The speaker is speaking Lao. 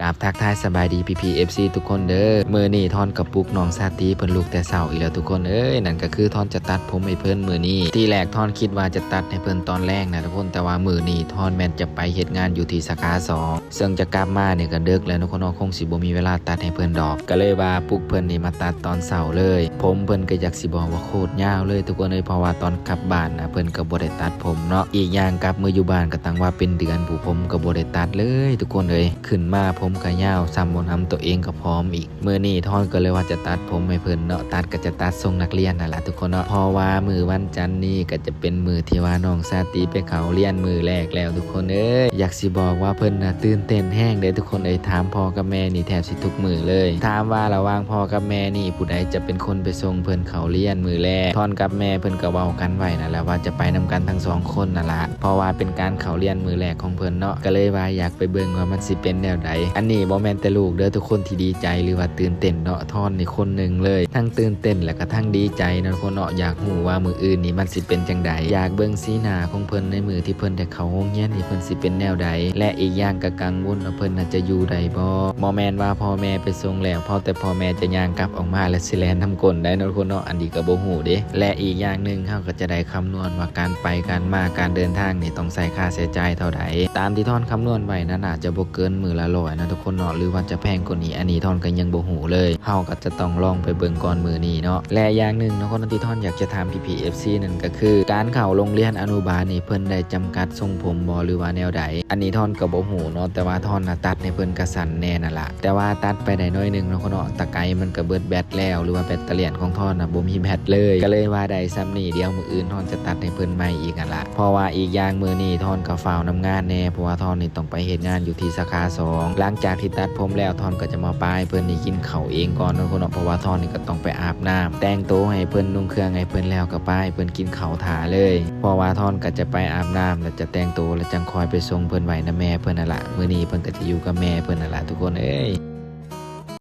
ຄັບ ທັກທາຍສະບາຍດີພີ່ໆ ເອັຟຊີ ທຸກຄົນເດີ. ມື້ນີ້ທອນກໍປຸກນ້ອງຊາຕີເພິ່ນລຸກແຕ່ເຊົ້າອີກແລ້ວທຸກຄົນເອີຍ. ນັ້ນກໍຄືທອນຈະຕັດຜົມໃຫ້ເພິ່ນມື້ນີ້. ທີແລກທອນຄິດວ່າຈະຕັດໃຫ້ເພິ່ນຕອນແລງນະທຸກຄົນ, ແຕ່ວ່າມື້ນີ້ທອນແມ່ນຈະໄປເຮັດງານຢູ່ທີ່ສາຂາສອງ ເຊິ່ງຈະກັບມານີ້ກໍເດິກແລ້ວເນາະ ຄົນເນາະ ຄົງຊິບໍ່ມີເວລາຕັດໃຫ້ເພິ່ນດອກ. ກໍເລີຍວ່າປຸກເພິ່ນນີ້ມາຕັດຕອນເຊົ້າເລີຍ. ຜົມເພິ່ນກໍຢາກຊິບອກວ່າໂຄດຍາວເລີຍທຸກຄົນເອີຍ, ເພາະວ່າຕອນກັບບ້ານນະ ເພິ່ນກໍບໍ່ໄດ້ຕັດຜົມເນາະ. ອີກຢ່າງກັບມາຢູ່ບ້ານກໍຕັ້ງວ່າເປັນເດືອນ ຜູ້ ຜົມກໍບໍ່ໄດ້ຕັດເລີຍທຸກຄົນເອີຍ. ຂຶ້ນມາຜົມກໍຍາວ ຊ້ຳບໍ່ໜຳໂຕເອງກໍຜອມອີກ. ມື້ນີ້ທອນກໍເລີຍວ່າຈະຕັດຜົມໃຫ້ເພິ່ນເນາະ, ຕັດກໍຈະຕັດຊົງນັກຮຽນນັ້ນລະທຸກຄົນເນາະ, ເພາະວ່າມື້ວັນຈັນນີ້ກໍຈະເປັນມື້ທີ່ວ່ານ້ອງຊາຕີໄປເຂົ້າຮຽນມື້ແລກແລ້ວທຸກຄົນເອີຍ. ຢາກຊິບອກວ່າເພິ່ນນະຕື່ນເຕັ້ນແຮງເດ້ທຸກຄົນເອີຍ. ຖາມພໍ່ກັບແມ່ນີ້ແທບຊິທຸກມື້ເລີຍ. ຖາມວ່າລະຫວ່າງພໍ່ກັບແມ່ນີ້ຜູ້ໃດຈະເປັນຄົນໄປສົ່ງເພິ່ນເຂົ້າຮຽນມື້ແລກ? ທອນກັບແມ່ເພິ່ນກໍເວົ້າກັນໄວ້ນັ້ນແຫຼະວ່າຈະໄປນຳກັນທັງສອງຄົນນັ້ນລະ, ເພາະວ່າເປັນການເຂົ້າຮຽນມື້ແລກຂອງເພິ່ນເນາະ. ກໍເລີຍວ່າຢາກໄປເບິ່ງວ່າມັນຊິເປັນແນວໃດ. ອັນນີ້ບໍ່ແມ່ນແຕ່ລູກເດີທຸກຄົນທີ່ດີໃຈ ຫຼືວ່າຕື່ນເຕັ້ນເນາະ, ທອນນີ້ຄົນໜຶ່ງເລີຍ ທັງຕື່ນເຕັ້ນ ແລະກະທັງດີໃຈເນາະທຸກຄົນເນາະ. ຢາກຮູ້ວ່າມື້ອື່ນນີ້ມັນຊິເປັນຈັ່ງໃດ, ຢາກເບິ່ງສີໜ້າຂອງເພິ່ນໃນມື້ທີ່ເພິ່ນໄດ້ເຂົ້າໂຮງຮຽນນີ້ ເພິ່ນຊິເປັນແນວໃດ. ແລະອີກຢ່າງກະກັງວົນວ່າເພິ່ນນະຈະຢູ່ໄດ້ບໍ່. ບໍ່ແມ່ນວ່າພໍ່ແມ່ໄປສົ່ງແລ້ວ ພໍແຕ່ພໍ່ແມ່ຈະຍ່າງກັບອອກມາ ແລະຊິແລ່ນນຳກົ້ນໄດ້ເນາະທຸກຄົນເນາະ, ອັນນີ້ກໍບໍ່ຮູ້ເດ້. ແລະອີກຢ່າງໜຶ່ງ ເຮົາກໍຈະໄດ້ຄຳນວນວ່າການໄປການມາ ການເດີນທາງນີ້ຕ້ອງໃຊ້ຄ່າໃຊ້ຈ່າຍເທົ່າໃດ. ຕາມທີ່ທອນຄຳນວນໄວ້ນັ້ນ ອາດຈະບໍ່ເກີນມື້ລະຮ້ອຍນະທຸກຄົນເນາະ, ຫຼືວ່າຈະແພງກວ່ານີ້ ອັນນີ້ທອນກໍຍັງບໍ່ຮູ້ເລີຍ. ເຮົາກໍຈະຕ້ອງລອງໄປເບິ່ງກ່ອນມື້ນີ້ເນາະ. ແລະຢ່າງໜຶ່ງເນາະ ຄົນທີ່ທອນຢາກຈະຖາມພີ່ໆ ເອັຟຊີ ນັ້ນກໍຄື ການເຂົ້າໂຮງຮຽນອະນຸບານນີ້ ເພິ່ນໄດ້ຈຳກັດຊົງຜົມບໍ່ ຫຼືວ່າແນວໃດ? ອັນນີ້ທອນກໍບໍ່ຮູ້ເນາະ, ແຕ່ວ່າທອນນະຕັດໃຫ້ເພິ່ນກະສັ້ນແດ່ນັ້ນລະ. ແຕ່ວ່າຕັດໄປໄດ້ໜ້ອຍໜຶ່ງເນາະ ເນາະ, ຕະໄກມັນກໍເບິດແບັດແລ້ວ ຫຼືວ່າແບັດຕະເລຍນຂອງທອນນະບໍ່ມີແບັດເລີຍ. ກໍເລີຍວ່າໄດ້ສ່ຳນີ້, ດຽວມື້ອື່ນທອນຈະຕັດໃຫ້ເພິ່ນໃໝ່ອີກຫັ້ນລະ. ເພາະວ່າອີກຢ່າງມື້ນີ້ທອນກໍຟ້າວນຳງານແດ່ ເພາະວ່າທອນນີ້ຕ້ອງໄປເຮັດງານຢູ່ທີ່ສາຂາສອງ. ຫຼັງຈາກທີ່ຕັດຜົມແລ້ວ ທອນກໍຈະມາປາໃຫ້ເພິ່ນນີ້ກິນເຂົ້າເອງກ່ອນເນາະ ເນາະ, ເພາະວ່າທອນນີ້ກໍຕ້ອງໄປອາບນ້ຳ ແຕ່ງໂຕໃຫ້ເພິ່ນ ນຸ່ງເຄື່ອງໃຫ້ເພິ່ນແລ້ວກໍປາໃຫ້ເພິ່ນກິນເຂົ້າຖ້າເລີຍ. ເພາະວ່າທອນກໍຈະໄປອາບນ້ຳ ແລະຈະແຕ່ງໂຕ ແລະຈັ່ງຄ່ອຍໄປສົ່ງເພິ່ນໄວ້ນຳແມ່ເພິ່ນຫັ້ນລະ. ມື້ນີ້ເພິ່ນກໍຈະຢູ່ກັບແມ່ເພິ່ນຫັ້ນລະທຸກຄົນເອີຍ.